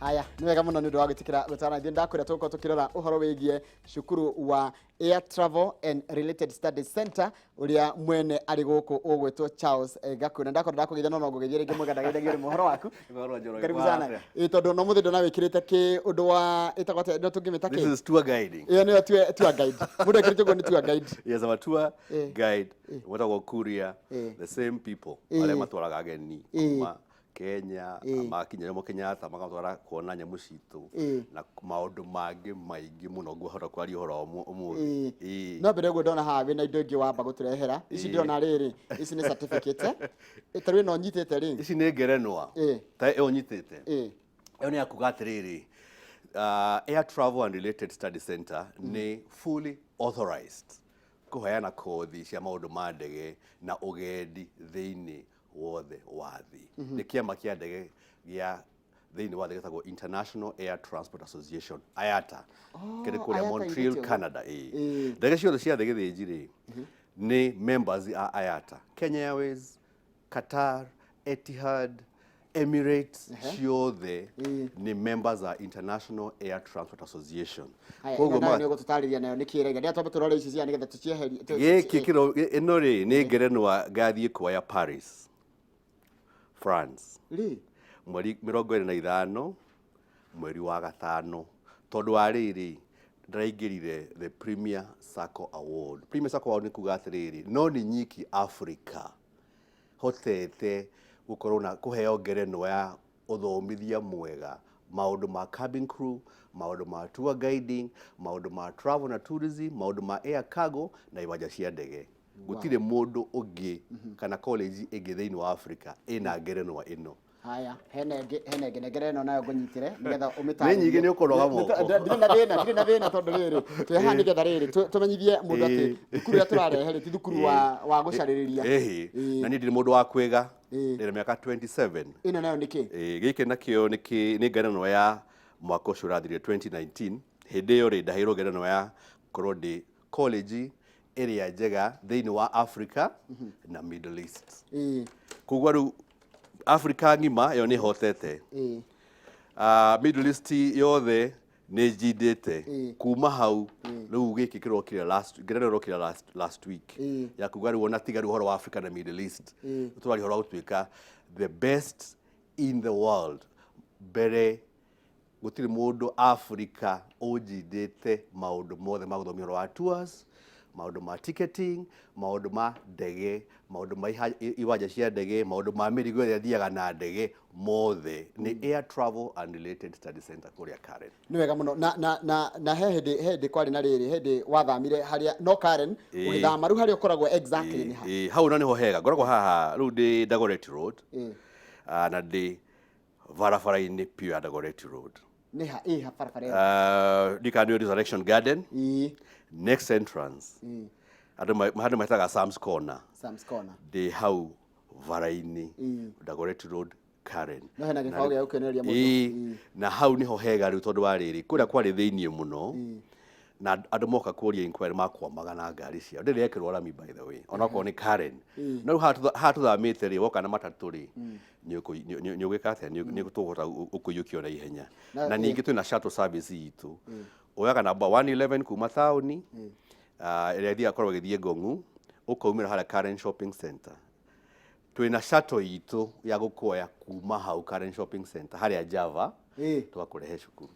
Haya, nĩ wega mũno nĩ ũndũ wa gwĩtĩkĩra gũtara ithuĩ. Ndakwĩra tũgũkorwo tũkĩrora ũhoro wĩgiĩ cukuru wa Air Travel and Related Studies Center, ũrĩa mwene arĩ gũkũ ũgwĩtwo Charles Gakuo. Na ndakorwo ndakũgeithia, no no ngũgeithia rĩngĩ mwega, ndageithagio rĩmwe. Ũhoro waku? Karibu sana. Ĩ tondũ no mũthĩ ndona wĩkĩrĩte kĩ ũndũ wa ĩtagwo atĩa? No tũngĩmĩta This kĩ? is tour guiding. Ĩyo nĩyo tour guide. Mũndũ ekĩrĩte ũguo nĩ tour guide. Yes, I'm a tour guide. Wetagwo Kuria. The same people arĩa matwaraga ageni kuma Kenya, makinya Jomo Kenyatta, magatwara kuona nyamũ citũ na maũndũ mangĩ maingĩ mũno ngũhota kwaria ũhoro wa ũmũthĩ. No mbere ũguo, ndona haha wĩna indo ingĩ wamba gũtũrehera. Ici ndĩrona rĩrĩ, ici nĩ certificate. Ta rĩu ĩno nyitĩte rĩ? Ici nĩ ngerenwa. Ta ĩyo nyitĩte, ĩyo nĩ ya kuga atĩrĩrĩ, Air Travel and Related Study Center nĩ fully authorized kũheana kothi cia maũndũ ma ndege na ũgendi thĩinĩ wothe wa thĩ. Nĩ kĩama kĩa ndege gĩa thĩinĩ wa thĩ gĩtagwo International Air Transport Association, IATA, kĩrĩ kũrĩa IATA. Montreal, Ĩgĩte ũguo. Canada. Ĩĩ, ndege ciothe cia thĩ gĩthĩnji rĩ, nĩ members a IATA. Kenya Airways, Qatar, Etihad, Emirates, ciothe nĩ members a International Air Transport Association. Haya, Koguo ĩno nayo nĩ ũgũtũtarĩria nayo nĩ kĩraiga. Ndĩra twambe tũrore ici cia nĩgetha tũcieherie. Gĩkĩ kĩro ĩno rĩ, nĩ ngerenwa ngathiĩ kuoya Paris, France, Rĩ. Mweri 25 mweri wa gatano, tondũ wa rĩrĩ, ndĩraingĩrire the Premier Circle Award. Premier Circle Award nĩ kuga atĩrĩrĩ, no nĩ nyiki Africa hotete gũkorwo na kũheo ngerenwa ya ũthomithia mwega maũndũ ma cabin crew, maũndũ ma tour guiding, maũndũ ma travel na tourism, maũndũ ma air cargo na iwanja cia ndege. Gũtirĩ mũndũ ũngĩ kana college ĩngĩ thĩinĩ wa Africa ĩna ngerenwa ĩno. Haya, hena ĩngĩ nengera ĩno nayo ngũnyitĩre nĩgetha ũmĩtarĩrie. Nĩ nyingĩ, nĩ ũkũnoga moko. Ndirĩ na thĩna, ndirĩ na thĩna, tondũ rĩrĩ, twĩ haha nĩgetha rĩrĩ tũmenyithie mũndũ atĩ thukuru ĩrĩa tũrarehe rĩ ti thukuru wa gũcarĩrĩria. Ĩhĩ, na niĩ ndirĩ mũndũ wa kwĩga. Ndĩna mĩaka 27. Ĩno nayo nĩ kĩ? Ĩĩ, gĩkĩ nakĩo nĩ ngerenwa ya mwaka ũcio ũrathirire, 2019. Hĩndĩ ĩyo rĩ, ndaheirwo ngerenwa ya gũkorwo ndĩ college ĩrĩa njega thĩinĩ wa Africa na Middle East. Koguo rĩu Africa ng'ima ĩyo nĩ hotete. Middle East yothe nĩ njindĩte. Kuma hau rĩu gĩkĩ kĩrokire last, ngerenwa ĩrokire last week, ya kuga rĩu ona tiga rĩu ũhoro wa Africa na Middle East, tũraria ũhoro wa gũtuĩka the best in the world. Mbere gũtirĩ mũndũ Africa ũnjindĩte maũndũ mothe ma gũthomia ũhoro wa tours, maũndũ ma ticketing, maũndũ ma ndege, maũndũ ma iwanja cia ndege, maũndũ ma mĩrigo ĩrĩa ĩthiaga na ndege mothe. Nĩ Air Travel and Related Study Center kũrĩa Karen. Nĩ wega mũno. Na he hĩndĩ kwarĩ na rĩrĩ hĩndĩ wathamire harĩa no Karen. Ũgĩthama rĩu harĩa ũkoragwo exactly nĩ ha? Ĩĩ, hau na nĩho hega ngoragwo haha rĩu ndĩ Dagoretti Road. Ah, na ndĩ barabara-inĩ biũ ya Dagoretti Road. Nĩ ha ĩ ha barabara ĩyo? Ndikana nĩ Resurrection Garden, next entrance, andũ handũ metaga Sam's Corner. Sam's Corner. Ndĩ hau bara-inĩ, Dagoretti Road, Karen. No hena gĩbaũ gĩa gũkenereria mũndũ. Ĩĩ, na hau niho hega rĩu, tondũ wa rĩrĩ, kũrĩa kwarĩ thĩiniĩ mũno na andũ moka kũria inquiry makwamaga na ngari ciao. Ndĩrĩ yekĩrwo rami, by the way, onokorwo nĩ Karen. No rĩu haha tũthamĩte rĩ, woka na matatũ rĩ, nĩ ũgwĩka atĩa? Nĩ tũkũhota gũkũiyũkia na ihenya. Na ningĩ twĩna shuttle service itũ, oyaga namba 111 kuma taũni, ĩrĩa ĩthiaga korwo ĩgĩthiĩ Ngong'u, ũkaumĩra harĩa Karen Shopping Center. Twĩna shuttle itũ ya gũkuoya kuma hau Karen Shopping Center harĩa Java, tũgakũrehe cukuru.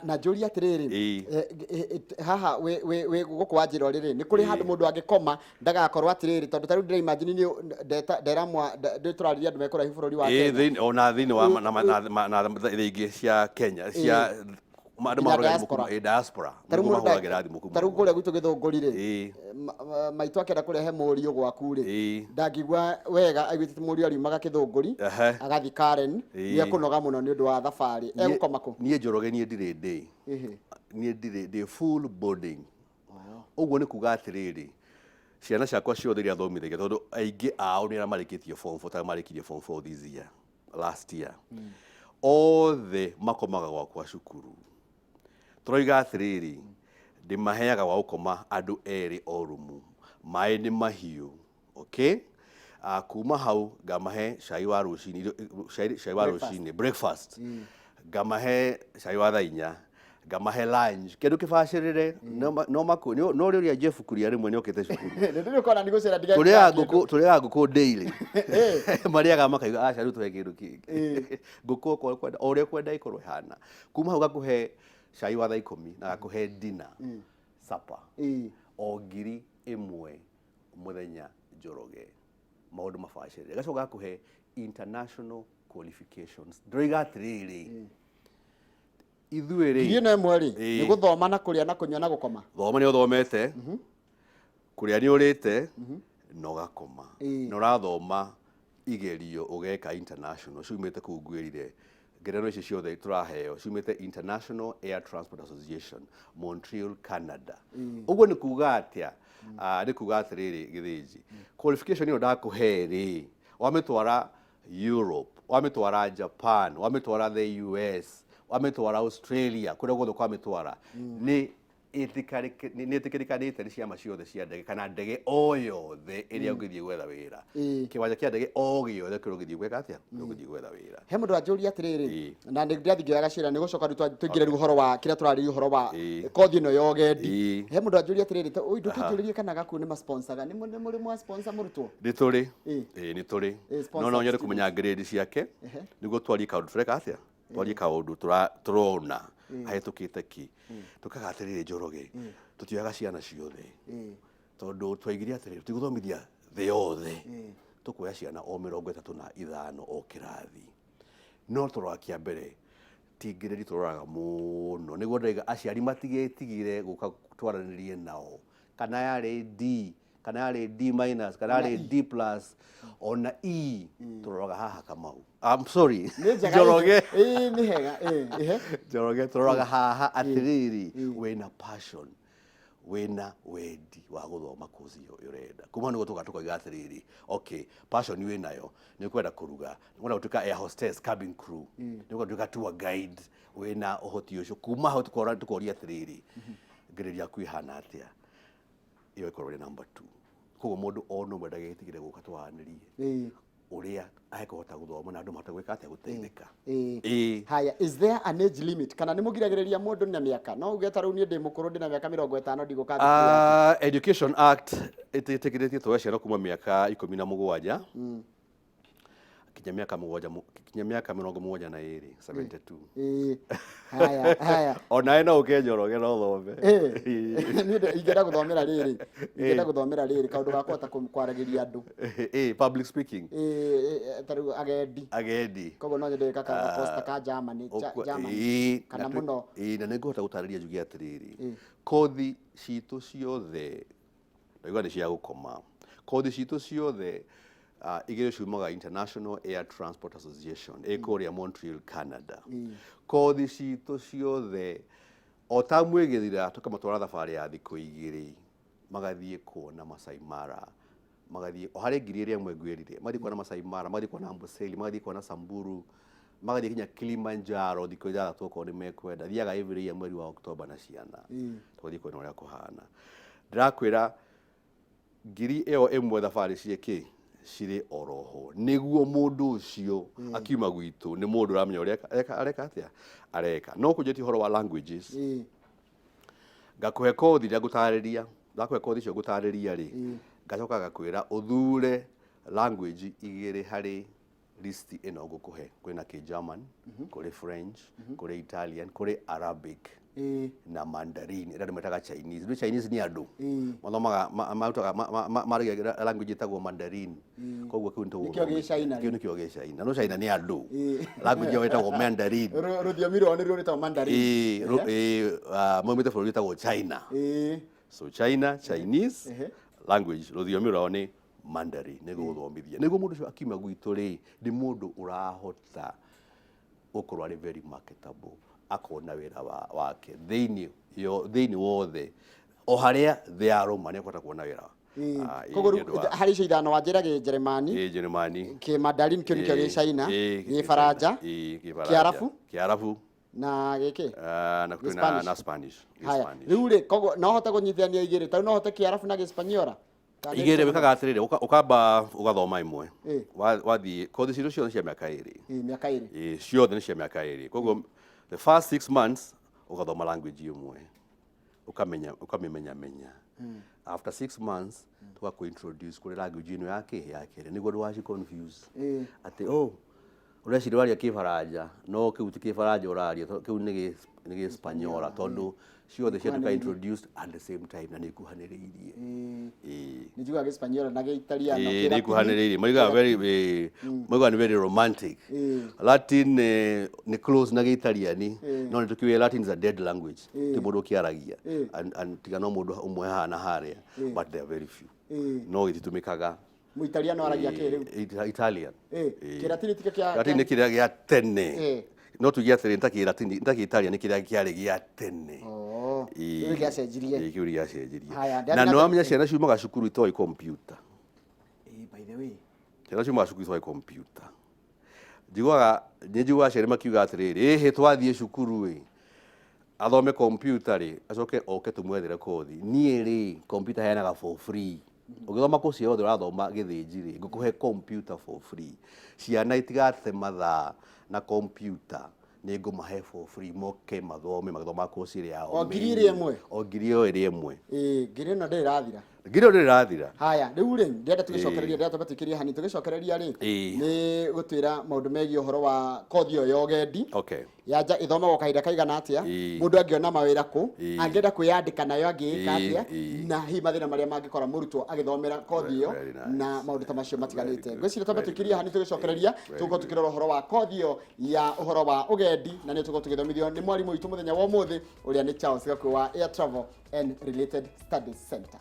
Na njũrie atĩrĩrĩ, haha wĩ gũkũ wanjĩra rĩrĩ, nĩ kũrĩ handũ mũndũ angĩkoma ndagakorwo atĩrĩrĩ, tondũ ta rĩu ndĩra imagine nĩ ndera mwa ndĩ tũrarĩria andũ me kũraihu bũrũri wa Ĩĩ, Kenya. Ona thĩinĩ wa na thĩ ingĩ cia Kenya, cia andũ Nginya mahũragĩra thimũ diaspora. kuma, ĩĩ, diaspora. Ta rĩu nĩguo mũndũ mahũragĩra thimũ kuma ta rĩu kũrĩa gwitũ Gĩthũngũri rĩ, maitũ akĩenda kũrehe mũriũ gwaku rĩ, ndangĩigua wega aiguĩte atĩ mũriũ ariumaga Gĩthũngũri agathiĩ Karen, nĩ ekũnoga mũno nĩ ũndũ wa thabarĩ. Egũkoma kũ? Niĩ Njoroge, niĩ ndirĩ ndĩ niĩ ndirĩ ndĩ full boarding. Ũguo nĩ kuga atĩrĩrĩ, ciana ciakwa ciothe iria thomithagia, tondũ aingĩ ao nĩ arĩa marĩkĩtie form 4, ta marĩkirie form 4 this year, last year, othe makomaga gwakwa cukuru. Tũroiga atĩrĩrĩ, ndĩmaheaga gwa gũkoma andũ erĩ o rumu, maĩ nĩ mahiũ, okay. Kuma hau ngamahe cai wa rũcinĩ, cai wa Breakfast. rũcinĩ, breakfast. Ngamahe cai wa thaa 4, ngamahe lunch, kĩndũ kĩbacĩrĩre. No no rĩũria Jeff Kuria rĩmwe nĩokĩte cukuru. Nĩ ndĩrĩ nĩ gũcera ndiga. Tũrĩaga ngũkũ daily. Marĩaga makaiga aca, rĩu tũhe kĩndũ kĩngĩ. Ngũkũ okorwo kwenda o ũrĩa kwenda ĩkorwo ĩhana. Kuma hau gakũhe cai wa thaa 10 na gakũhe dinner, supper, o 1000 mũthenya. Njoroge, maũndũ mabacĩrĩre. Gacoka gakũhe international qualifications. Ndĩroiga atĩrĩrĩ, ithuĩ rĩ, ngiri ĩno ĩmwe rĩ, nĩ gũthoma na kũrĩa na kũnyua na gũkoma? Thoma nĩ ũthomete, kũrĩa nĩ ũrĩte na ũgakoma, na ũrathoma igerio ũgeka international ciumĩte kũu. Ngwĩrire ngerenwa ici ciothe tũraheo ciumĩte International Air Transport Association, Montreal, Canada. Ũguo nĩ kuga atĩa? Ah, nĩ kuga atĩrĩrĩ, Gĩthĩnji, qualification ĩyo ndakũhe rĩ, wamĩtwara Europe, wamĩtwara Japan, wamĩtwara the US, wamĩtwara Australia, kũrĩa guothe kwamĩtwara, nĩ ĩtĩkĩrĩkanĩte nĩ ciama ciothe cia ndege kana ndege o yothe ĩrĩa ũngĩthiĩ gwetha wĩra. Kĩwanja kĩa ndege o gĩothe kĩrĩa ũngĩthiĩ gwĩka atĩa, kĩrĩa ũngĩthiĩ gwetha wĩra. He mũndũ anjũria atĩrĩrĩ, na nĩ ndĩrathiĩ ngĩoyaga cira, nĩ gũcoka rĩu tũingĩre rĩu ũhoro wa kĩrĩa tũrarĩria, ũhoro wa kothi ĩno ya ũgendi. He mũndũ anjũria atĩrĩrĩ, ũyũ ndũkĩnjũrĩrie kana gakuũ nĩ masponsaga, nĩ mũrĩ mwa sponsor mũrutwo? Nĩ tũrĩ. Ĩĩ, nĩ tũrĩ. Sponsor No nyende students. Kũmenya grade ciake nĩguo twarie kaũndũ tũreka atĩa, twarie kaũndũ tũrona ahĩtũkĩte ki. Tũkaga atĩrĩrĩ, Njoroge, tũtioyaga ciana ciothe tondũ twaigire atĩrĩrĩ, tũtigũthomithia thĩ yothe, tũkuoya ciana o 35 o kĩrathi. No tũroraga kĩa mbere ti grade, tũroraga mũno nĩguo ndaiga aciari matigetigire gũka twaranĩrie nao, kana yarĩ D, kana yarĩ D minus, kana yarĩ D plus, ona E. Tũroraga haha, Kamau, I'm sorry. Nĩ njega. Njoroge. Ĩĩ, nĩ hega. Ĩĩ, ĩhe. Njoroge, tũroraga haha atĩrĩrĩ, wĩna passion, wĩna wendi wa gũthoma kozi ĩyo ũrenda. Kuma nĩguo tũka tũkoiga atĩrĩrĩ, okay, passion wĩnayo, nĩ ũkwenda kũruga, nĩ ũkwenda gũtuĩka air hostess, cabin crew, nĩ ũkwenda gũtuĩka tour guide, wĩna ũhoti ũcio. Kuma hau tũkoria atĩrĩrĩ, grade yaku ĩhana atĩa? Ĩyo ĩkorwo ĩrĩ number two. Koguo mũndũ o ũmwe ndagetigĩre gũka twaranĩrie ũrĩa ekũhota gũthoma na andũ mahote gwĩka atĩa, gũteithĩka. Haya, is there an age limit, kana nĩ mũgiragĩrĩria mũndũ na mĩaka? No uge ta rĩu niĩ ndĩ mũkũrũ, ndĩ na mĩaka 50, ndigũka thukuru yaku. Education Act ĩtĩkĩrĩtie tuoe ciana kuma mĩaka 17 nginya mĩaka mũgwanja nginya mĩaka 72, 72. Ĩĩ. Haya, haya. Onawe no ũke, Njoroge, no thome. Niĩ ingĩenda gũthomera rĩrĩ, ingĩenda gũthomera rĩrĩ kaũndũ ga kũhota kwaragĩria andũ. Ĩĩ, public speaking. Ĩĩ, ta rĩu agendi. Agendi. Koguo no nyende gwĩka ka ka Germany, Germany. Kana mũno. Ĩĩ, na nĩngũhota gũtarĩria njuge atĩrĩrĩ, kothi citũ ciothe ndauga nĩ cia gũkoma. Kothi citũ ciothe, igĩrĩ ciumaga International Air Transport Association ĩ kũrĩa Montreal, Canada. Kothi citũ ciothe, o tamu ĩgĩthira, tũkamatwara thabarĩ ya thikũ 2, magathiĩ kuona Masai Mara, magathiĩ o harĩ 1,000 ngwĩrire, magathiĩ kuona Masai Mara, magathiĩ kuona Amboseli, magathiĩ kuona Samburu, magathiĩ nginya Kilimanjaro thikũ 6 okorwo nĩ mekwenda. Thiaga every year mweri wa October na ciana, tũgathiĩ kuona ũrĩa kũhana. Ndĩrakwĩra 1,000 thabarĩ ciĩkĩ cirĩ oroho nĩguo mũndũ ũcio akiuma gwitũ nĩ mũndũ ũramenya ũrĩa areka atĩa areka. No kũnjĩtie ũhoro wa languages, ngakũhe kothi iria ngũtarĩria. Ndakũhe kothi icio ngũtarĩria rĩ, ngacoka ngakwĩra ũthure language igĩrĩ harĩ list ĩno ngũkũhe. Kwĩna kĩ-German, kũrĩ French, kũrĩ Italian, kũrĩ Arabic na Mandarin ĩrĩa andũ metaga Chinese. Rĩu Chinese nĩ andũ mathomaga marutaga maragia language ĩtagwo Mandarin. Koguo kĩu nĩ Nĩkĩo gĩ-China. Kĩu nĩkĩo gĩ-China, no China nĩ andũ, language ĩyo ĩtagwo Mandarin. Rũthiomi rwao nĩruo rwĩtagwo Mandarin. Ĩĩ, maumĩte bũrũri wĩtagwo China. So China, Chinese language, rũthiomi rwao nĩ Mandarin. Nĩguo gũthomithia nĩguo mũndũ ũcio akiuma gwitũ rĩ, nĩ mũndũ ũrahota gũkorwo arĩ very marketable, akona wĩra wake thĩinĩ yo thĩinĩ wothe, o harĩa thĩ yarũma nĩ ekũhota kuona wĩra. Ah, ĩĩ, Koguo nĩ ũndũ rĩu harĩ icio ithano wanjĩra Kĩnjeremani, Kĩnjeremani, Kĩmandarin kĩu nĩkĩo Gĩchina, Gĩbaranja, Kĩbaranja, Kĩarabu, Kĩarabu na gĩkĩ Ah, na kwĩna Spanish. Na Spanish. Haya, Spanish. rĩu rĩ, koguo no hote kũnyitithania igĩrĩ, tarĩu no hote Kĩarabu na Gĩspaniola? Kana nĩ Igĩrĩ wĩkaga atĩrĩrĩ, ũkamba ũgathoma ĩmwe. Wathiĩ Wathiĩ kothi citũ ciothe cia mĩaka 2. Ĩĩ, mĩaka 2. Ĩĩ, ciothe nĩ cia mĩaka 2. Koguo The first 6 months ũgathoma language ĩmwe, ũkamenya, ũkamĩmenyamenya. After 6 months tũgakũ introduce kũrĩ language ĩno ya kĩ ya kerĩ, nĩguo ndũgaci confuse atĩ, oh, ũreciria waria kĩbaranja, no kĩu ti kĩbaranja ũraria, kĩu nĩ gĩspanyola, tondũ ciothe ciatuĩka introduced at the same time na nĩ ikuhanĩrĩirie. Ĩĩ. Nĩ njugaga Gĩspanyola na Gĩitaliano. Ĩĩ, nĩ ikuhanĩrĩirie. Moigaga very moigaga nĩ very romantic. Latin nĩ close na Gĩitaliani, no nĩ tũkiuge Latin is a dead language, ti mũndũ ũkĩaragia. And tiga no mũndũ ũmwe haha na harĩa, but they are very few. No gĩtitũmĩkaga. Mũitaliano aragia kĩ rĩu? Italian. Kĩratini tikĩo kĩa Latin nĩ kĩrĩa gĩa tene. No tuge atĩrĩ, nĩ ta Kĩlatini, nĩ ta Kĩitalia, nĩ kĩrĩa kĩarĩ gĩa tene. Oh, rĩu gĩacenjirie. Ĩĩ, kĩu gĩacenjirie. Haya, na nĩ wamenya ciana ciumaga cukuru itoĩ computer. Ĩĩ, by the way. Ciana ciumaga cukuru itoĩ computer. Njiguaga, nĩ njiguaga aciari makiuga atĩrĩrĩ, ĩhĩ, twathiĩ cukuru ĩ athome computer rĩ, acoke oke tũmwethere kothi. Niĩ rĩ, computer heanaga for free. Ũgĩthoma course yothe ũrathoma gĩthĩnji rĩ, ngũkũhe computer for free. Ciana itigate mathaa na computer, nĩ ngũmahe for free, moke mathome magĩthoma course ĩrĩa yao. O ngiri ĩrĩa ĩmwe? O ngiri ĩyo ĩrĩ ĩmwe. Ĩĩ, ngiri ĩno ndĩrĩ ĩrathira. Ngiri ĩyo ndĩrĩ ĩrathira. Haya, rĩu rĩ, ndĩrenda tũgĩcokereria, ndĩrenda twambe tũikĩrie hani tũgĩcokereria rĩ, nĩ gũtwĩra maũndũ megiĩ ũhoro wa kothi ĩyo ya ũgendi. Yanja ĩthomagwo kahinda kaigana atĩa? Mũndũ angĩona mawĩra kũ? Angĩenda kwĩyandĩka nayo angĩĩka atĩa? Na hihi mathĩna marĩa mangĩkora mũrutwo agĩthomera kothi ĩyo Very nice. na maũndũ ta macio matiganĩte. Very good. Ngwĩciria twambe tũikĩrie hani, tũgĩcokereria tũgũkorwo tũkĩrora ũhoro wa kothi ĩyo ya ũhoro wa ũgendi, na nĩ tũgũkorwo tũgĩthomithio nĩ mwarimũ witũ mũthenya wa ũmũthĩ, ũrĩa nĩ Charles Gakuo wa Air Travel and Related Studies Center.